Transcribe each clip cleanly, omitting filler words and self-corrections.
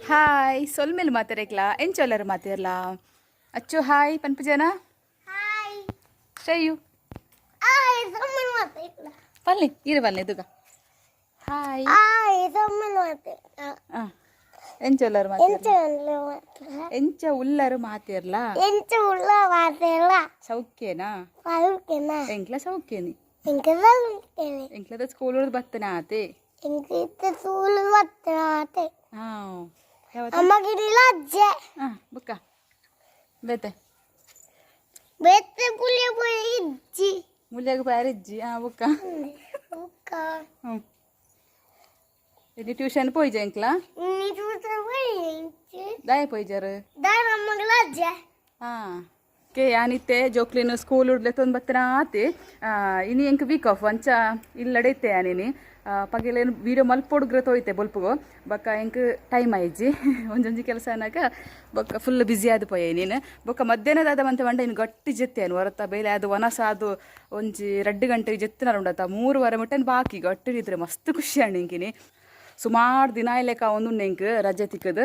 Hi ಸೊಲ್ಮೆಲ್ ಮಾತೆರೆಗ್ಲಾ ಎಂಚೊಲ್ಲರು ಮಾತೆರ್ಲಾ ಅಚ್ಚು ಹಾಯ್ ಪನ್ಪುಜನ. ಹಾಯ್. ಶ್ರೇಯು. ಹಾಯ್ ಸೊಮ್ಮನ್ ಮಾತಾಡ್ಲ. ಪಲ್ಲೆ ಇರು ಪಲ್ಲೆ ದುಗ ಹಾಯ್. ಹಾಯ್ ಸೊಮ್ಮನ್ ಮಾತಾಡ್ಲ. ಆ ಎಂಚೊಲ್ಲರು ಎಂಚ ಮಾತೆರ್ಲಾ? ಉಲ್ಲ ಮಾತಾಡ್ಲ. ಎಂಚ ಉಲ್ಲರು ಮಾತೆರ್ಲಾ? ಎಂಚ ಉಲ್ಲ ಮಾತಾಡ್ಲ. ಸೌಖ್ಯನಾ? ಪಲ್ಕೆನ. ಎಂಕ್ಲ ಸೌಖ್ಯನಿ. ಎಂಕ ಸಲ್ಕೆನೆ. ಎಂಕ್ಲದ ಸ್ಕೂಲ್ ಬತ್ತನ ಆತೆ. ಎಂಕ ಇತ್ತ ಸೂಲು ಬತ್ತನಾತೆ. ಹಾ ಯಾವತ್ತ? ಅಮ್ಮಗಿರಿಲ್ಲ ಅಜ್ಜೆ. ಹಾ ಬುಕ್ಕ ಬೇತೆ. ಬೇತೆ ಪುಳಿಯ ಪುಳಿ ಇಜ್ಜಿ. ಮುಲ್ಯಾಗ ಪ್ಯಾರಿಜ್ಜಿ ಆ ಬುಕ್ಕ. ಬುಕ್ಕ. ಹ್ಞೂ ಇಲ್ಲಿ ಟ್ಯೂಷನ್ ಪೋಯ್ಜ ಎಂಕ್ಲ? ನೀ ತೂತ ಪುಳಿ ಇಜ್ಜಿ. ದಾಯ ಪೋಯ್ಜರು? ದಾರ ಅಮ್ಮಗಳ ಅಜ್ಜೆ. ಹಾ ಕೆ ಯಾನಿತ್ತೆ ಜೋಕ್ಲಿನ ಸ್ಕೂಲ್ ಉಡ್ಲೆ ತೊಂದು ಬತ್ತನ ಆತೆ. ಇನಿ ಎಂಕ್ ವೀಕ್ ಆಫ್ ಅಂಚ ಇಲ್ಲಡೆ ಇತ್ತೆ ಯಾನಿನಿ. ಪಗೆಲೇನು ವೀಡಿಯೋ ಮಲ್ಪೊಡುಗ್ರೆ ತೋಯ್ತೆ ಬೊಲ್ಪುಗು ಬೊಕ್ಕ ಎಂಕ್ ಟೈಮ್ ಆಯ್ಜಿ. ಒಂಜೊಂಜಿ ಕೆಲಸ ಅನ್ನಾಗ ಬೊಕ್ಕ ಫುಲ್ ಬ್ಯುಸಿ ಆದ್ ಪೋಯೆ ನೀನು. ಬೊಕ್ಕ ಮಧ್ಯಾಹ್ನದಾದ ಮಂತೆ ಮಂಡ ಇನ್ನು ಗಟ್ಟಿ ಜೆತ್ತೆ ಹೊರತ ಬೇಲೆ ಅದು ವನಸ ಅದು ಒಂಜಿ 2 ಗಂಟೆಗೆ ಜೆತ್ತಿನಾರ ಉಂಡತ 3:30 ಮುಟ್ಟನ್ ಬಾಕಿ ಗಟ್ಟಿ ಇದ್ರೆ ಮಸ್ತ್ ಖುಷಿ ಅಣ್ಣ ಇಂಕಿನಿ. ಸುಮಾರು ದಿನ ಲೆಕ್ಕ ಒಂದುಂಡು ಎಂಕ್ ರಜೆ ತಿಕ್ಕದು.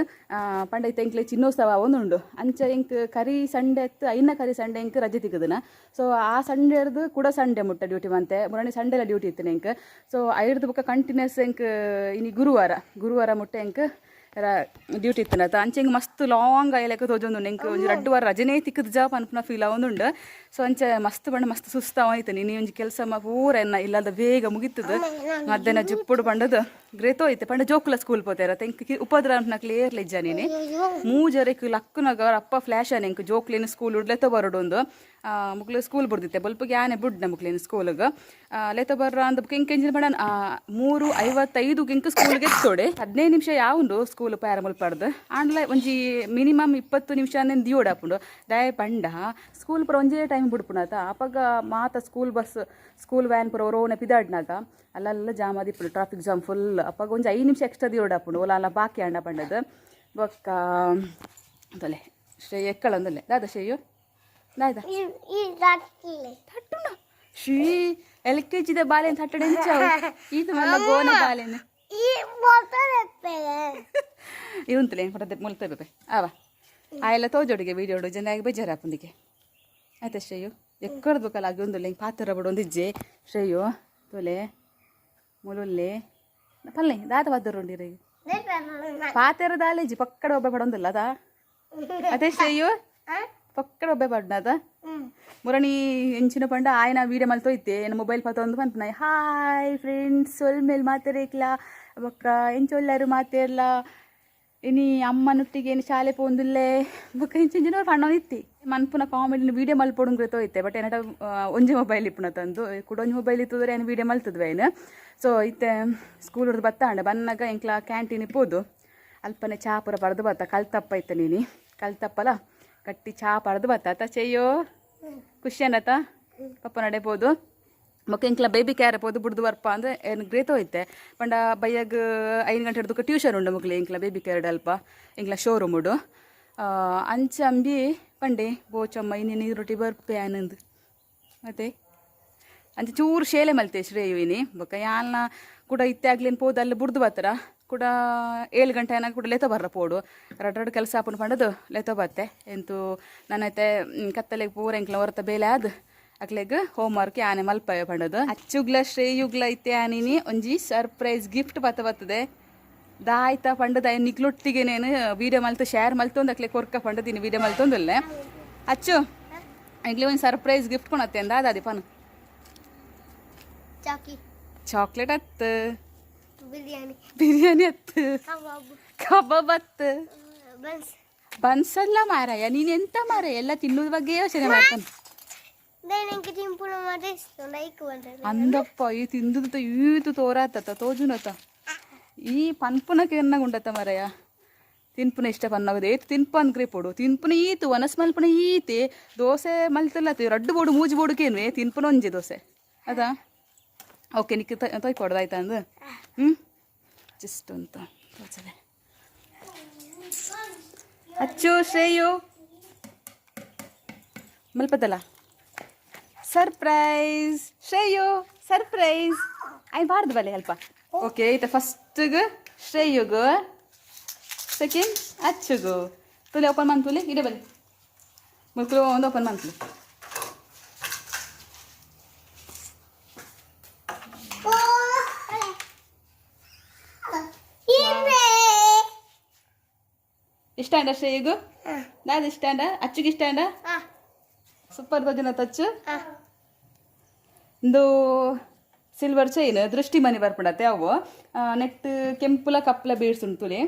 ಪಂಡ ಇತ್ತೆ ಎಂಕ್ಲೆ ಚಿನ್ನೋತ್ಸವ ಒಂದುಂಡು. ಅಂಚ ಎಂಕ್ ಕರಿ ಸಂಡೆ ಅತ್ತು ಐನ ಕರಿ ಸಂಡೆ ಎಂಕ್ ರಜೆ ತಿಕ್ಕುದನ. ಸೊ ಆ ಸಂಡೆ ಹಿಡ್ದು ಕೂಡ ಸಂಡೆ ಮುಟ್ಟ ಡ್ಯೂಟಿ ಮಂತೆ. ಮುರಣಿ ಸಂಡೆಲ ಡ್ಯೂಟಿ ಇತ್ತು ಎಂಕ್. ಸೊ ಐರ್ದು ಬೊಕ್ಕ ಕಂಟಿನ್ಯೂಸ್ ಎಂಕ್ ಇನಿ ಗುರುವಾರ ಗುರುವಾರ ಮುಟ್ಟ ಎಂಕ್ ಡ್ಯೂಟಿ ಇತ್ತು. ಅಂಚೆ ಎಂಕ್ ಮಸ್ತ್ ಲಾಂಗ್ ಆಯ್ಲೆಕ್ಕ ತೋಜೊಂದುಂಡು. ಎಂಕ್ ಒಂಜಿ 2 ವಾರ ರಜೆನೇ ತಿಕ್ಕದ ಜಾ ಪನ್ಪುನ ಫೀಲ್ ಆವೊಂದುಂಡು. ಸೊ ಅಂಚೆ ಮಸ್ತ್ ಪಂಡ ಮಸ್ತ್ ಸುಸ್ತಾವಾಯ್ತು. ನೀನು ಒಂಜಿ ಕೆಲಸ ಪೂರ ಎನ್ನ ಇಲ್ಲದ ಬೇಗ ಮುಗಿತದ ಮಧ್ಯಾಹ್ನ ಜುಪ್ಪುಡು ಪಂಡದು ಗ್ರೇತೋ ಐತೆ. ಪಂಡ ಜೋಕುಲ ಸ್ಕೂಲ್ ಪೋತೇರ ಎಂಕ್ ಉಪದ್ರ ಅನ್ಪುನಕ್ಲೆ ಏರ್ಲ ಇಜ್ಜ ನೀನೆ. ಮೂಜರೆಕ್ ಲಕ್ಕುನಗ ಅವ್ರ ಅಪ್ಪ ಫ್ಲ್ಯಾಶ್ ಆನೆ ಎಂಕ್ ಜೋಕ್ಲಿನ ಸ್ಕೂಲ್ ಲೆತ್ತೊ ಬರೋಡೊಂದು. ಮುಕ್ಲು ಸ್ಕೂಲ್ ಬುಡ್ದಿತ್ತೆ ಬೊಲ್ಪುಗೆ ಯಾನೆ ಬುಡ್ನ ಮುಕ್ಲಿನ ಸ್ಕೂಲ್ಗ್ ಲೆತ್ತೊ ಬರ್ರ ಅಂದ್. ಬೊಕ ಎಂಕ್ ಎಂಚಿನ ಪಂಡ 3:55 ಎಂಕ್ ಸ್ಕೂಲ್ಗೆ ಎತ್ತೋಡೆ. 15 ನಿಮಿಷ ಯಾವುಂಡು ಸ್ಕೂಲ್ ಪ್ಯಾರ ಮುಲ್ಪಡ್ದು. ಆಂಡಲ ಒಂಜಿ ಮಿನಿಮಮ್ 20 ನಿಮಿಷ ದಿಯೋಡಾಪುಂಡು. ದಾಯೆ ಪಂಡ ಸ್ಕೂಲ್ ಪೂರ ಒಂಜೇ ಟೈಮ್ ಬುಡ್ಪುನತ. ಅಪಗ ಮಾತ ಸ್ಕೂಲ್ ಬಸ್ ಸ್ಕೂಲ್ ವ್ಯಾನ್ ಪೂರ ಒರೋನೆ ಪಿದಾಡ್ನಾಗ ಅಲ್ಲೆಲ್ಲ ಜಾಮ್ ಆದಿಪ್ಪುಂಡು, ಟ್ರಾಫಿಕ್ ಜಾಮ್ ಫುಲ್. ಅಪಗ ಒಂಜಿ 5 ನಿಮಿಷ ಎಕ್ಸ್ಟ್ರಾ ದಿಯೋಡಾಪುಂಡು ಓಲ ಬಾಕಿ ಅಂಡ ಪಂಡದು. ಬೊಕ್ಕ ತೊಲೆ ಶ್ರೇಯ ಎಕ್ಕಳಂದಲ್ಲೇ ದಾದ ಶ್ರೇಯು ದಾದ? ಈ ಈ ತಟ್ಟಲೆ. ತಟ್ಟುನ ಶ್ರೀ ಎಲ್ ಕೆ ಜಿದ ಬಾಲೆನ್ ತಟ್ಟಡೆ ಎಂಚಾವು ಇದು ಮಲ್ಲ ಗೋನೆ ಬಾಲೆನ್. ಈ ಬೋತದೆ. ಇರುಂತಲೇ ಕೊಡದೆ ಮುಲ್ತ ಬೇಪೆ ಆವ ಆಯೆಲ್ಲ ತೋಜೋಡಿಗೆ ವೀಡಿಯೋಡು ಜನ ಬೇಜಾರಾಪುಂದಿಗೆ. ಆಯ್ತಾ ಶ್ರೇಯು? ಎಕ್ಕಡ್ದು ಬೇಕಲ್ಲ ಆಗಿ ಒಂದು ಹಿಂಗೆ ಪಾತ್ರ ಬಿಡು ಒಂದಿಜ್ಜೆ. ಶ್ರೇಯು ತೋಲೆ ಮುಲುಲ್ಲೆ ಪಲ್ಲೆ ದಾದ ಬದ್ದರು ಪಾತೆರ ದಾಲೇಜಿ ಪಕ್ಕಡ ಒಬ್ಬ ಪಡೊಂದಿಲ್ಲ ಅದಾ ಅದೇ ಶ್ರೇಯು ಪಕ್ಕಡ ಒಬ್ಬ ಪಡ್ನದ. ಮುರಣಿ ಎಂಚಿನ ಪಂಡ ಆಯನ ವೀಡಿಯೋ ಮಲ್ತೋಯ್ತೆ ಏನ ಮೊಬೈಲ್ ಪತ್ತೊಂದು ಪನ್ಪುನ ಹಾಯ್ ಫ್ರೆಂಡ್ಸ್ ಸೊಲ್ಮೇಲ್ ಮಾತೆರೇಕ್ಲ ಬೊಕ್ಕ ಎಂಚೊಲ್ಲರು ಮಾತೆರ್ಲ ಇನಿ ಅಮ್ಮನೊಟ್ಟಿಗೆ ಏನು ಶಾಲೆ ಪೋಂದುಲ್ಲೆ ಬೊಕ್ಕ ಇಂಚಿನ ಪಣ್ಣೊಂದಿತ್ತಿ ಮನ್ಪುನ ಕಾಮಿಡಿನ ವೀಡಿಯೋ ಮಲ್ಪೊಡುಂಗ್ರೆ ತೋಯ್ತೆ. ಬಟ್ ಏನಟ ಒಂಜಿ ಮೊಬೈಲ್ ಇಪ್ಪುನ ತಂದು ಕುಡ ಒಂಜಿ ಮೊಬೈಲ್ ಇತ್ತುದ್ರೆ ಏನು ವೀಡಿಯೋ ಮಲ್ತದ್ವೆ ಏನು. ಸೊ ಇತ್ತೆ ಸ್ಕೂಲ್ ಹುಡ್ದು ಬತ್ತಾಂಡ ಬನ್ನಾಗ ಎಂಕ್ಲ ಕ್ಯಾಂಟೀನ್ ಪೋದು ಅಲ್ಪನೆ ಚಾ ಪೂರ ಪರ್ದು ಬತ್ತ. ಕಲ್ತಪ್ಪ ಇತ್ತ ನೀನಿ ಕಲ್ತಪ್ಪಲ ಕಟ್ಟಿ ಚಾ ಪರ್ದು ಬತ್ತ ಅತ್ತ. ಚೆಯ್ಯೋ ಖುಷಿ ಅನ್ನತ ಪಪ್ಪ ನಡೆ ಪೋದು. ಬೊಕ್ಕ ಎಂಕ್ಲ ಬೇಬಿ ಕೇರ್ ಪೋದು ಬುಡ್ದು ಬರ್ಪ ಅಂದ್ರೆ ಏನು ಗ್ರೇತೋ ಐತೆ. ಪಂಡ ಬಯ್ಯಗ್ 5 ಗಂಟೆ ಹಿಡ್ದು ಟ್ಯೂಷನ್ ಉಂಡು ಮುಕ್ಲಿ ಎಂಕ್ಲ ಬೇಬಿ ಕೇರ್ಡ್ ಅಲ್ಪ ಎಂಕ್ಲ ಶೋರೂಮ್ ಉಂಡು. ಅಂಚ ಅಂಬಿ ಪಂಡೆ ಬೋಚಮ್ಮ ಇನಿ ನೀರು ರೊಟ್ಟಿ ಬರ್ಪೆ ಆನಂದ್ ಮತ್ತೆ ಅಂಚ ಚೂರು ಶೇಲೆ ಮಲ್ತೆ ಶ್ರೇಯು ಇನಿ. ಬೊಕ್ಕ ಯಾಲ್ನ ಕೂಡ ಇತ್ತೆ ಆಗ್ಲೇನು ಪೋದು ಅಲ್ಲಿ ಬುಡ್ದು ಬತ್ತರ ಕೂಡ 7 ಗಂಟೆ ಏನಾಗ ಕೂಡ ಲೇತೋ ಬರ್ರ ಪೋಡು ರಡ್ ರಡ್ ಕೆಲಸ ಆಪುನ ಪಂಡದು ಲೇತೋ ಬತ್ತೆ. ಎಂತು ನಾನೈತೆ ಕತ್ತಲೆಗ್ ಪೂರ ಎಂಕ್ಲ ಹೊರತ ಬೇಲೆ ಆದ್ ಅಕ್ಲೆಗ್ ಹೋಮ್ ವರ್ಕ್ ಯಾನೆ ಮಲ್ಪಾಯ ಪಂಡದು. ಅಚ್ಚುಗ್ಲ ಶ್ರೇಯುಗ್ಲ ಇತ್ತೆ ಆನಿನಿ ಒಂಜಿ ಸರ್ಪ್ರೈಸ್ ಗಿಫ್ಟ್ ಬತ್ತ ಬರ್ತದೆ. ದಾಯ್ತ ಪಂಡದ ನಿಕ್ಲೊಟ್ಟಿಗೆನೇನು ವೀಡಿಯೋ ಮಲ್ತು ಶೇರ್ ಮಲ್ತೊಂದು ಅಕ್ಲೆ ಕೊರ್ಕ ಪಂಡದಿನಿ ವೀಡಿಯೋ ಮಲ್ತೊಂದುಲ್ಲೆ. ಅಚ್ಚು ಎಂಕ್ಲೆ ಒಂದು ಸರ್ಪ್ರೈಸ್ ಗಿಫ್ಟ್ ಕೊಣತ್ತೆ ಅಂದ ಅದಾದಿ ಪನ್. ಚಾಕಿ. ಚಾಕ್ಲೇಟ್ ಅತ್ತು. ಬಿರಿಯಾನಿ. ಬಿರಿಯಾನಿ ಅತ್ತು. ಕಬಾಬ್. ಕಬಾಬ್ ಅತ್ತು. ಬನ್ಸ್. ಬನ್ಸಲ್ಲ ಮಾರಾಯ. ನೀನ್ ಎಂತ ಮಾರಾಯ, ಎಲ್ಲ ತಿನ್ನೋದ್ ಬಗ್ಗೆ ಯೋಚನೆ ಮಾಡ್ತಾನೆ. ಎಂಕ್ ತಿಂಪುನ ಮಾತ್ರ ಇಷ್ಟ ಲೈಕ್ ಬಂದ್ರೆ. ಅಂದಪ್ಪ ಈ ತಿಂದುದು ಈತು ತೋರಾತತ್ತ ತೋಜುನತ ಈ ಪನ್ಪುನಕ್ಕೆ ಎನ್ನಾಗ ಉಂಡತ್ತ ಮಾರಾಯ. ತಿನ್ಪುನ ಇಷ್ಟ ಪನ್ನಾಗದು ಏತು ತಿನ್ಪ ಅಂದ್ಕ್ರೆ ಪೋಡು ತಿನ್ಪುನ ಈತು ಒನಸ್ ಮಲ್ಪುನ ಈತೆ ದೋಸೆ ಮಲ್ತಲ್ಲ ರಡ್ಡು ಬೋಡು ಮೂಜಿ ಬೋಡುಕೇನು ತಿನ್ಪುನ ಒಂಜಿ ದೋಸೆ ಅದಾ. ಓಕೆ ನಿಕ್ ತೊಯ್ಕೊಡ್ದು ಆಯ್ತಾ ಅಂದು. ಹ್ಞೂ ಜಸ್ಟ್ ಅಂತ ತೋಚದೆ. ಅಚ್ಚು ಶ್ರೇಯು ಮಲ್ಪದಲ್ಲ ಸರ್ಪ್ರೈಸ್. ಶ್ರೇಯು ಸರ್ಪ್ರೈಸ್ ಆಯ್ ಬಾರ್ದು ಬಲೆ ಅಲ್ಪ. ಓಕೆ ಈತ ಫಸ್ಟ್ಗೆ ಶ್ರೇಯುಗ್. ಸೆಕೆಂಡ್ ಅಚ್ಚುಗು. ತುಲೆ, ಓಪನ್ ಮಂತುಲೆ. ಇಡೆ ಬಲೆ, ಮುಲ್ಕುಲು ಒಂದು ಓಪನ್ ಮಂತ್ಲು. ಓ, ಇಂದೆ. ಇಷ್ಟ ಅಂಡ ಶ್ರೇಯಿಗು? ದಾದ ಇಷ್ಟ ಅಂಡ? ಅಚ್ಚುಗೆ ಇಷ್ಟ ಅಂಡ? ಸೂಪರ್ ತೋಜುನ ತಚ್ಚು. ಇಂದು ಸಿಲ್ವರ್ ಚೈನ್, ದೃಷ್ಟಿ ಮನಿ ಬರ್ಪುಂಡತ್ತೆ ಅವು. ನೆಟ್ ಕೆಂಪುಲ ಕಪ್ಪಲ ಬೀಡ್ಸ್ ಉಂಟುಲೆ.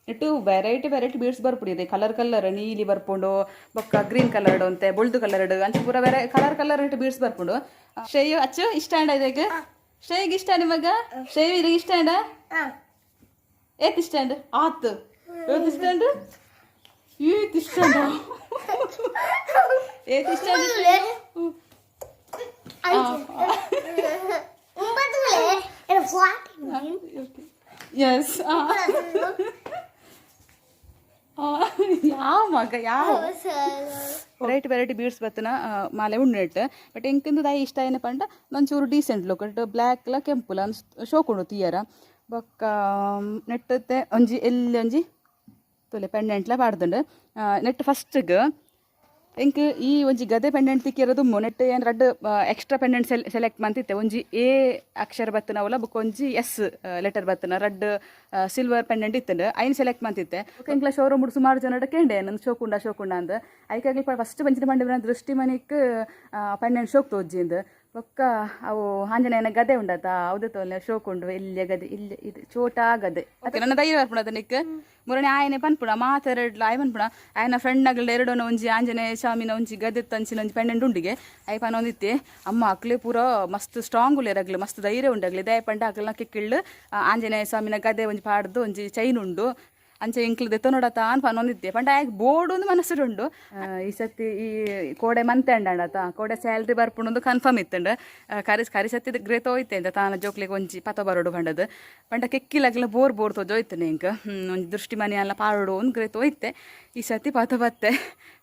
ನೆಟ್ಟು ವೆರೈಟಿ ವೆರೈಟಿ ಬೀಡ್ಸ್ ಬರ್ಪುಡಿದೆ, ಕಲರ್ ಕಲರ್. ನೀಲಿ ಬರ್ಪುಂಡು, ಬೊಕ್ಕ ಗ್ರೀನ್ ಕಲರ್ ಅಂತೆ, ಬೊಲ್ದು ಕಲರ್, ಅಂಚ ಪೂರ ವೆರೈ ಕಲರ್ ಕಲರ್ ನೆಟ್ಟು ಬೀಡ್ಸ್ ಬರ್ಪುಂಡು. ಶ್ರೇಯು, ಅಚ್ಚು ಇಷ್ಟ ಅಂಡ ಇದಕ್ಕೆ? ಶ್ರೇಯಿಗೆ ಇಷ್ಟ ನಿಮಗ? ಶ್ರೇಯು, ಇದಕ್ಕೆ ಇಷ್ಟ ಅಂಡ? ಏತ್ ಇಷ್ಟ ಅಂಡ್? ಆತ್, ಏತ್ ಇಷ್ಟ ಅಂಡ್? ಏತ್ ಇಷ್ಟ ಅಂಡ? ಏತ್ ಇಷ್ಟ ಅಂಡ್? ಒಂಬತ್ತುಲೆ ಫಾರ್ಟಿ. ಎಸ್. ಯಾವ ಮಗ, ಯಾವ ವೆರೈಟಿ ವೆರೈಟಿ ಬೀಡ್ಸ್ ಬತ್ತನ ಮಾಲೆ ಉಂಡು. ಬಟ್ ಎಂಕಿಂದು ದಾಯಿ ಇಷ್ಟ ಏನ ಪಂಡ, ಒಂಚೂರು ಡೀಸೆಂಟ್ ಲುಕ್ ಬ್ಲ್ಯಾಕ್ಲ ಕೆಂಪುಲ ಶೋಕುಂಡು ತೀಯರ. ಬೊಕ್ಕ ನೆಟ್ಟತ್ತೆ ಒಂಜಿ ಎಲ್ಲಿ ಒಂಜಿ ತೊಲೆ ಪೆಂಡೆಂಟ್ಲ ಪಾಡ್ದುಂಡು. ನೆಟ್ ಫಸ್ಟ್ಗ್ ಎಂಕ್ ಈ ಒಂಜಿ ಗದೆ ಪೆಂಡೆಂಟ್ ತಿಕ್ಕಿರ ದುಮ್ಮು. ನೆಟ್ ಏನು ರಡ್ಡ್ ಎಕ್ಸ್ಟ್ರಾ ಪೆಂಡೆಂಟ್ ಸೆಲೆಕ್ಟ್ ಮಂತಿತ್ತೆ. ಒಂಜಿ ಎ ಅಕ್ಷರ ಬತ್ತನವಲ, ಬೊಕ್ಕ ಒಂಜಿ ಎಸ್ ಲೆಟರ್ ಬತ್ತನ, ರಡ್ಡ್ ಸಿಲ್ವರ್ ಪೆಂಡೆಂಟ್ ಇತ್ತಂಡು. ಐನ್ ಸೆಲೆಕ್ಟ್ ಮಂತಿತ್ತೆ. ಬೊಕ್ಕ ಎಂಕ್ಲ ಶೋರೂಮ್ ಸುಮಾರು ಜನ ಕೇಂಡೆ, ನಂದು ಶೋಕುಂಡ ಶೋಕುಂಡ ಅಂದ್. ಐಕಾಗ್ಲಿ ಫಸ್ಟ್ ಬಂಚಿನ ಪಂಡ ದೃಷ್ಟಿ ಮನಿಕ್ ಪೆಂಡೆಂಟ್ ಶೋಕ್ ತೋಜ್ಜಿಂದು. ಬೊಕ್ಕ ಅವು ಆಂಜನೇಯನ ಗದೆ ಉಂಡತ, ಅವುದೇ ತೋಲೆ ಶೋಕ್ ಉಂಡು. ಎಲ್ಲಿಯ ಗದೆ ಇಲ್ಲಿ, ಇದು ಚೋಟಾ ಗದೆ. ನನ್ನ ಧೈರ್ಯ ಬರ್ಪುಂಡತ ನಿಕ್ ಮುರಣಿ ಆಯನೆ ಪನ್ಪುಣ ಮಾತೆರಡ್ಲ ಆಯ್ ಪನ್ಪುಣ. ಆಯನ ಫ್ರೆಂಡ್ ನಗಲ್ಡ ಎರಡೋನ ಒಂಜಿ ಆಂಜನೇಯ ಸ್ವಾಮಿನ ಒಂಜಿ ಗದೆ ತಂಚಿನ ಒಂಜಿ ಪೆಂಡೆಂಟ್ ಉಂಡಿಗೆ. ಆಯ್ ಪನೊಂದಿತ್ತೆ, ಅಮ್ಮ, ಅಕ್ಲೆ ಪೂರ ಮಸ್ತ್ ಸ್ಟ್ರಾಂಗ್ ಉಲ್ಲೇರ್, ಮಸ್ತ್ ಧೈರ್ಯ ಉಂಡಗ್ಲಿ. ದಯ ಪಂಡ ಅಕ್ಲೆನ ಕಿಕ್ಕಿಳ್ಳು ಆಂಜನೇಯ ಸ್ವಾಮಿನ ಗದೆ ಒಂಜಿ ಪಾಡ್ದು ಒಂಜಿ ಚೈನ್ ಉಂಡು. ಅಂಚೆ ಎಂಕ್ಲು ದೆತ್ತೊನೊಡ ತಾನ್ ಪನೊಂದಿತ್ತೆ. ಪಂಡ ಆಯಗ್ ಬೋಡು ಒಂದು ಮನಸ್ಸುಡುಂಡು. ಈ ಸತಿ ಈ ಕೋಡೆ ಮಂತೆ ಅಂಡಾತ ಕೋಡೆ ಸ್ಯಾಲ್ರಿ ಬರ್ಪುಂಡು ಕನ್ಫರ್ಮ್ ಇತ್ತಂಡು. ಕರಿ ಕರಿ ಸತ್ತಿದ ಗ್ರೇತ ಹೋಯ್ತೆ ಅಂತ ತಾನ ಜೋಕ್ಲಿಗೆ ಒಂಜಿ ಪತ ಬರೋಡು ಪಂಡದು. ಪಂಡ ಕೆಕ್ಕಿಲಾಗ್ಲ ಬೋರ್ ಬೋರ್ ತೋಜೋಯ್ತನೆ ಇಂಕ್. ಒಂಜಿ ದೃಷ್ಟಿ ಮನೆ ಎಲ್ಲ ಪಾಡೋಡು ಒಂದು ಗ್ರೇತ ಹೋಯ್ತೆ. ಈ ಸತಿ ಪತ ಬತ್ತೆ,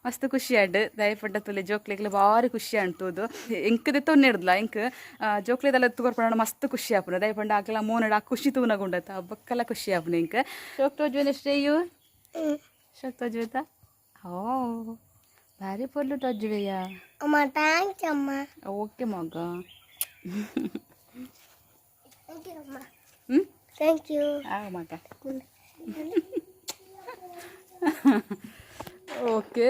ಮಸ್ತ್ ಖುಷಿ ಆಡ್. ದಯಪಂಡ ತುಲೆ ಜೋಕ್ಲಿಗ್ಲ ಭಾರಿ ಖುಷಿ ಅಂಟುದು. ಎಂಕ್ ದೆತ್ತೊನ್ನೆಡ್ದ್ಲ ಎಂಕ್ ಜೋಕ್ಲಿದೆಲ್ಲ ತೂವರ್ಪಣ ಮಸ್ತ್ ಖುಷಿ ಆಪುನ. ದಯಪಂಡ ಅಕ್ಲ ಮೋನಡ ಆ ಖುಷಿ ತೂನಗುಂಡತ ಬೊಕ್ಕಲ ಖುಷಿ ಆಪುನ ಎಂಕ್. ಶೋಕ್ ತೋಜುವೆನ ಶ್ರೇಯು? ಶೋಕ್ ತೋಜುವೆತ? ಓ, ಭಾರಿ ಪೊರ್ಲು ತೋಜುವೆಯಾ. ಅಮ್ಮ, thanks ಅಮ್ಮ. ಓಕೆ ಮಗ. Thank you ಅಮ್ಮ. ಹ್ಞೂ. Thank you. ಆ ಮಗ, ಓಕೆ.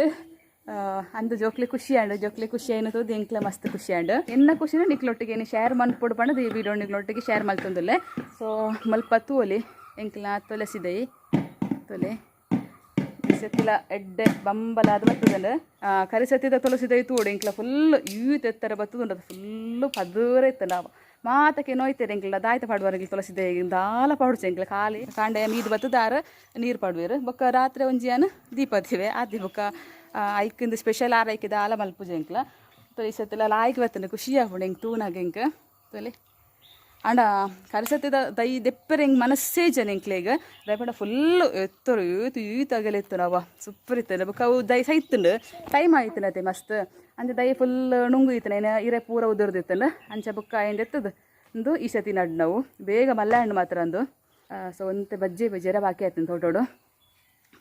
ಅಂದು ಜೋಕ್ಲಿ ಖುಷಿ ಆಂಡ್. ಜೋಕ್ಲಿ ಖುಷಿ ಆಯ್ನ ತೂದು ಎಂಕ್ಲ ಮಸ್ತ್ ಖುಷಿ ಆಂಡ್. ಎನ್ನ ಖುಷಿನ ನಿಕ್ಲೊಟ್ಟಿಗೆ ಏನು ಶೇರ್ ಮನ್ಪೊಡು ಪಂಡದು ಈ ವಿಡಿಯೋ ನಿಕ್ಲೊಟ್ಟಿಗೆ ಶೇರ್ ಮಲ್ತೊಂದುಲ್ಲೆ. ಸೊ ಮಲ್ಪ ತೂವೊಲಿ ಎಂಕ್ಲ ತುಳಸಿದೈ. ತೊಲೆ, ಸತ್ತಿಲ ಎಡ್ಡೆ ಬಂಬಲಾದ ಬತ್ತದಂಡ. ಕರಿಸತ್ತಿದ ತುಳಸಿದೈ ತೂಡು ಎಂಕ್ಲ ಫುಲ್ ಈತ್ ಎತ್ತರ ಬತ್ತದುಂಡು. ಅದು ಫುಲ್ಲು ಪದರ ಇತ್ತಂಡ ಮಾತಕ್ಕೆ ನೋಯ್ತೇನೆ. ಎಂಕ್ಲ ದಾಯ್ತ ಪಾಡುವರೆಗೆ ತುಳಸಿದೈ ದಾಲ ಪಾಡುಚೆ ಎಂಕ್ಲ. ಖಾಲಿ ಕಾಂಡೆ ಮೀದು ಬತ್ತದಾರ ನೀರು ಪಾಡುವೆರು. ಬೊಕ್ಕ ರಾತ್ರಿ ಒಂಜಿ ಯಾನ್ ದೀಪ ದಿವೆ ಆದಿ. ಬೊಕ್ಕ ಐಕಿಂದು ಸ್ಪೆಷಲ್ ಆರೈಕೆ ದಾಲ ಮಲ್ಪುಜೆ ಎಂಕ್ಲ. ಈ ಸತ್ತಿಲ ಲಾಯ್ಕ್ ಬತ್ತಂಡೆ, ಖುಷಿ ಆಪುಂಡು ಎಂಕ್ ತೂನಾಗ ಎಂಕ್. ತೊಲೆ, ಆಂಡ ಕರಿಸತ್ತಿದ ದೈ ದೆಪ್ಪರೆ ಎಂಕ್ ಮನಸ್ಸೇ ಜನ ಎಂಕ್ಲೆಗ್. ದಯಪಂಡ ಫುಲ್ ಎತ್ತರು ಏತು ಈತ್ ಅಗಲ ಇತ್ತು ಅವ, ಸೂಪರ್ ಇತ್ತು. ಬೊಕ್ಕ ಅವು ದೈ ಸೈತುಂಡು, ಟೈಮ್ ಆಯ್ತುನತೆ ಮಸ್ತ್. ಅಂಚ ದೈ ಫುಲ್ ನುಂಗು ಇತ್ತನ, ಇರೆ ಪೂರ ಉದುರ್ದಿತ್ತಂಡು. ಅಂಚ ಬೊಕ್ಕ ಆಯಿಂದ ಎತ್ತದು ಇಂದು ಈ ಸತಿ ನಡ್ ನಾವು ಬೇಗ ಮಲ್ಲ ಹಣ್ಣು ಮಾತ್ರ ಅಂದು. ಸೊ ಒಂತೆ ಬಜ್ಜೆ ಬಜ್ಜೆರ ಬಾಕಿ ಆಯ್ತು ತೋಟೋಡು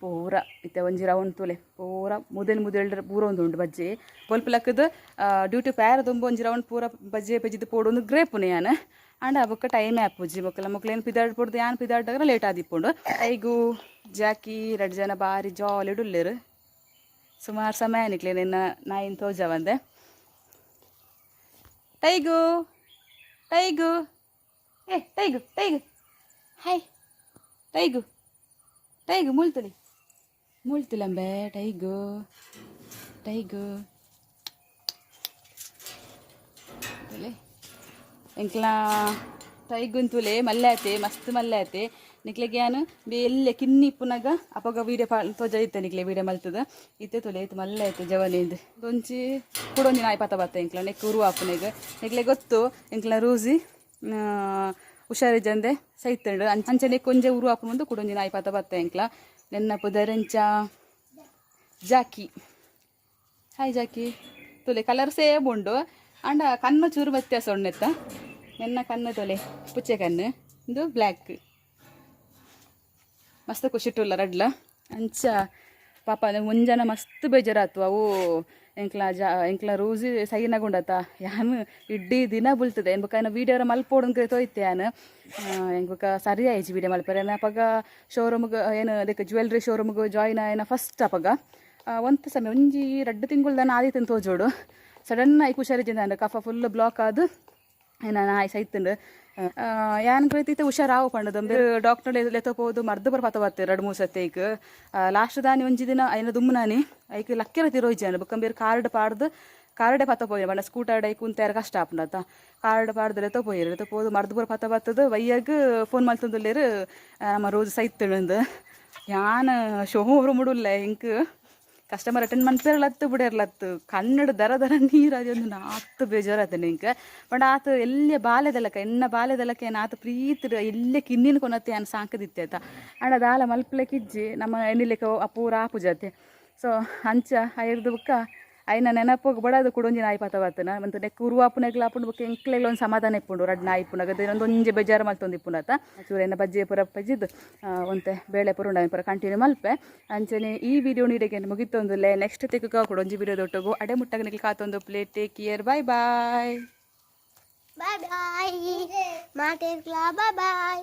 ಪೂರ. ಇತ್ತೆ ಒಂಜಿ ರೌಂಡ್ ತೂಲೆ, ಪೂರ ಮುದೆಲ್ ಮುದೆಲ್ ಪೂರ ಒಂದು ಉಂಡು ಬಜ್ಜೆ. ಬೊಲ್ಪು ಲಕ್ಕದು ಡ್ಯೂಟಿ ಪ್ಯಾರ ತುಂಬು ಒಂಜಿ ರೌಂಡ್ ಪೂರ ಬಜ್ಜೆ ಬಜ್ಜಿದ್ ಪೋಡು ಒಂದು ಗ್ರೇಪುನೆ ಯಾನ್. ಆಂಡ ಬೊಕ್ಕ ಟೈಮ್ ಆಪುಜಿ. ಬೊಕ್ಕಲ ಮೊಕ್ಲೇನು ಪಿದಾಡ್ ಪೋಡ್ದು ಯಾನ್ ಪಿದಾಡ್ದಾಗ ಲೇಟ್ ಆದಿಪ್ಪುಂಡು. ಐಗು ಜಾಕಿ ರಡ್ಡ್ ಜನ ಬಾರಿ ಜಾಲಿಡ್ ಉಲ್ಲೆರ್. ಸುಮಾರು ಸಮಯ ನಿಕ್ಲೆ ನಿನ್ನ ನಾಯಿನ್ ತೋಜವಂದೆ. ಟೈಗು, ಟೈಗು, ಏ ಟೈಗು, ಟೈಗು, ಹಾಯ್ ಟೈಗು, ಟೈಗು, ಮುಳ್ತುಲಿ ಮುಳ್ತುಲಂಬೆ. ಟೈಗು, ಟೈಗು ತುಲೆ. ಎಂಕ್ಲ ಟೈಗುನ್ ತುಲೆ ಮಲ್ಲೆ ಆತೆ, ಮಸ್ತ್ ಮಲ್ಲೆ ಆತೆ. ನಿಕ್ಲೆಗ್ ಯಾನ್ ಎಲ್ಲೆ ಕಿನ್ನಿ ಇಪ್ಪುನಗ ಅಪಗ ವೀಡಿಯೋ ಪಾ ತೋಜ ಇತ್ತೆ ನಿಕ್ಲೆ ವೀಡಿಯೋ ಮಲ್ತದ ಇತ್ತೆ. ತುಲೆ ಇತ್ತು ಮಲ್ಲೆ ಆಯ್ತು ಜವನಿಂದ್. ಒಂಜಿ ಕುಡೊಂಜಿ ನಾಯಿ ಪತ ಬತ್ತ ಎಂಕ್ಲ ನೆಕ್ ಉರು ಆಪುನೆಗ್. ನಿಕ್ಲೆ ಗೊತ್ತು, ಎಂಕ್ಲ ರೂಸಿ ಹುಷಾರಿಜ್ಜಂದೆ ಸೈತಂಡು. ಅಂಚನೆ ಒಂಜೆ ಉರು ಆಪುನ ಮುಂದೆ ಕುಡೊಂಜಿ ನಾಯಿ ಪತ ಬತ್ತ ಎಂಕ್ಲ. ನೆನ್ನ ಪುದರೆಂಚ? ಜಾಕಿ. Hi Jackie. ತುಲೆ, ಕಲರ್ ಸೇಮ್ ಉಂಡು, ಆಂಡ ಕಣ್ಣು ಚೂರು ವ್ಯತ್ಯಾಸ ಉಂಡೆತ್ತ. ನೆನ್ನ ಕಣ್ಣು ತೊಲೆ, ಪುಚ್ಚೆ ಕಣ್ಣು, ಇದು ಬ್ಲ್ಯಾಕ್. ಮಸ್ತ್ ಖುಷಿಟುಲ್ಲ ರಡ್ಲ. ಅಂಚ ಪಾಪ ಒಂಜನ ಮಸ್ತ್ ಬೇಜಾರಾತು. ಅವು ಎಂಕ್ಲ ಜಾ ಎಂಕ್ಲ ರೋಜಿ ಸೈನಗುಂಡತ ಯಾನ್ ಇಡ್ಡಿ ದಿನ ಬುಲ್ತದೆ. ಏನ್ ಬೊಕ ವೀಡಿಯೋ ಮಲ್ಪೋಡು ತೋಯ್ತೆ ಯಾನ್. ಎಂಕ್ ಬೊಕ ಸರಿ ಆಯ್ಜಿ ವೀಡಿಯೋ ಮಲ್ಪರೆ. ಅಪಗ ಶೋರೂಮ್ಗೆ ಏನು ಅದಕ್ಕೆ ಜ್ಯುವೆಲ್ರಿ ಶೋರೂಮ್ಗೆ ಜಾಯ್ನ್ ಆಯ್ನ ಫಸ್ಟ್ ಅಪಗ ಒಂತ ಸಮಯ ಒಂಜಿ 2 ತಿಂಗಳು ಆದಿತ್ತಂದು ತೋಜೋಡು. ಸಡನ್ ಆಗಿ ಹುಷಾರಿಜ್ಜಿಂದ ಕಫ ಫುಲ್ ಬ್ಲಾಕ್ ಆದ್ ಏನ ನಾಯಿ ಸೈತುಂಡು. ಯಾನ್ ಕೃತಿತ ಹುಷಾರಾವು ಪಂಡದು ಡಾಕ್ಟರ್ ಲೆತ್ತೋ ಪೋದು ಮರ್ದು ಪೂರ ಪತ ಬತ್ತೆ 2-3 ಸತಿ. ಐಕ್ ಲಾಸ್ಟ್ ದಾನಿ ಒಂಜಿ ದಿನ ಐನ ದುಮ್ಮುನಾನಿ ಐಕ್ ಲಕ್ಕೆರ ತಿರೋಯ್ಜಾನು. ಬೊಕ್ಕ ಬೇರೆ ಕಾರ್ಡ್ ಪಾಡ್ದು ಕಾರ್ಡೆ ಪತ್ತ ಪೋಯಿರು ಪಂಡ ಸ್ಕೂಟರ್ ಐಕ್ ಉಂತೇರ ಕಷ್ಟ ಆಪುಂಡತ. ಕಾರ್ಡ್ ಪಾಡ್ದು ಲೆತ್ತೋ ಪೋಯಿರು. ಲೆತ್ತೋ ಪೋದು ಮರ್ದು ಪೂರ ಪತ್ತ ಬತ್ತದು ವಯ್ಯಗ್ ಫೋನ್ ಮಲ್ತೊಂದುಲ್ಲೆರ್ ನಮ್ಮ ರೋಜ್ ಸೈತುಂಡು. ಯಾನ್ ಶೋರೂಮ್ ಉಲ್ಲೆ, ಎಂಕ್ ಕಸ್ಟಮರ್ ಅಟೆಂಡ್ ಮನ್ಪೆರ್ಲತ್ತು ಬುಡೆರ್ಲತ್ತು, ಕಣ್ಣಡು ದರ ದರ ನೀರು ಒಂದು ಆತ್ ಬೇಜಾರಾತಂಡು ಎಂಕ್. ಪಂಡ ಆತ ಎಲ್ಯ ಬಾಲೆದಲಕ ಎನ್ನ ಬಾಲೆದಲಕ ಏನ್ ಆತ ಪ್ರೀತಿಡ್ ಎಲ್ಯ ಕಿನ್ನಿನ ಕೊನತ್ತೆ ಯಾನ್ ಸಾಂಕದಿತ್ತೆ ಆತ. ಆಂಡ ದಾಲ ಮಲ್ಪಲೆಕಿಜ್ಜಿ, ನಮ್ಮ ಎನ್ನಿಲೆಕ ಪೂರ ಆಪುಜತೆ. ಸೊ ಅಂಚ ಐರ್ದು ಬುಕ್ಕ ಐನ ನೆನಪುಗ್ ಬಡದು ಕುಡೊಂಜಿ ನಾಯಿ ಪತ ಬತ್ತನ ಮಂತ್ ನೆಕ್ಕ್ ಉರುವಾಪುನೆಗ್ಲ ಆಪುಂಡು. ಬೊಕ್ಕ ಎಂಕ್ಲೆಗ್ಲ ಒಂಜಿ ಸಮಾಧಾನ ಇಪ್ಪುಂಡು ರಡ್ಡ್ ನಾಯಿ ಇಪ್ಪುನಗ ಒಂಜಿ ಬೇಜಾರು ಮಲ್ತೊಂದು ಇಪ್ಪುಂಡತ. ಚೂರು ಎನ್ನ ಬಜ್ಜೆ ಪೂರ ಪಜಿದ್ ಒಂತೆ ಬೇಳೆ ಪೂರ ಉಂಡು ಪೂರ ಕಂಟಿನ್ಯೂ ಮಲ್ಪೆ. ಅಂಚನೆ ಈ ವಿಡಿಯೋ ನೀಡಿಗೆ ಮುಗಿತೊಂದುಲ್ಲೆ. ನೆಕ್ಸ್ಟ್ ತಿಕ್ಕುಕ ಕುಡೊಂಜಿ ವಿಡಿಯೋ ದೊಟ್ಟುಗು. ಅಡೆ ಮುಟ್ಟಗ ನಿಕ್ಲ್ ಕಾತೊಂದು play. Take care, bye bye. Bye bye. ಮಾತೇರ್ಕ್ಲಾ bye bye.